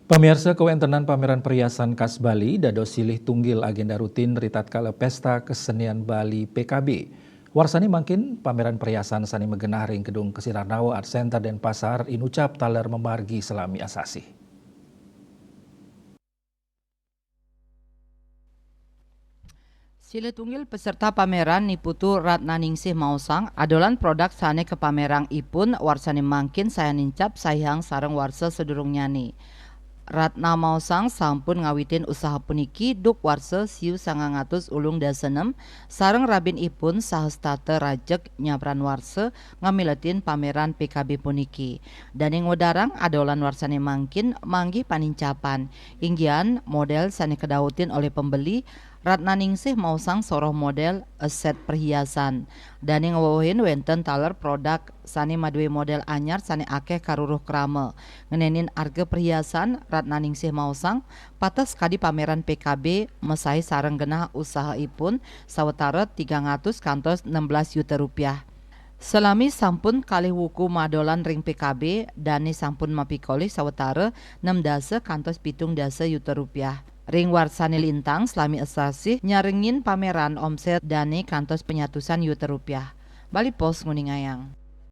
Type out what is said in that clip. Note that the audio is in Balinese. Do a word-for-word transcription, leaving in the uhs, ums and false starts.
Pamiarsa, kawéntenan pameran perhiasan khas Bali dados silih tunggil agenda rutin ri tatkala Pesta Kesenian Bali P K B. Warsane mangkin pameran perhiasan sane magenah ring Gedung Kesirarnawa Art Center Denpasar inucap taler mamargi salami asasih. Silih tunggil peserta pameran Ni Putu Ratnaningsih maosang, adolan produk sane kapamerang ipun warsane mangkin sayan nincap saihang sareng warsa sadurungnyane. Ratna maosang sampun ngawitin usaha puniki duk warsa siu sangang atus ulung dasa nem, sareng rabin ipun saha setata rajeg nyabran warsa ngamiletin pameran P K B puniki. Dane ngwedarang adolan warsane mangkin manggih panincapan, inggihan model sane kadautin olih pembeli. Ratnaningsih maosang soroh model, eh, set perhiasan. Dane ngwewehin wenten taler produk sane madue model anyar sane akeh karuruh krama. Ngenenin arga perhiasan, Ratnaningsih maosang, pateh sakadi pameran P K B mesai sareng genah usahaipun sawetara tigang atus kantos enam belas juta rupiah. Salami sampun kalih wuku madolan ring P K B, dane sampun mapikolih sawetara enam dasa kantos pitung dasa juta rupiah. Ring warsane lintang, salami asasih nyarengin pameran, omset dane kantos panyatusan juta rupiah. Bali Post nguningayang.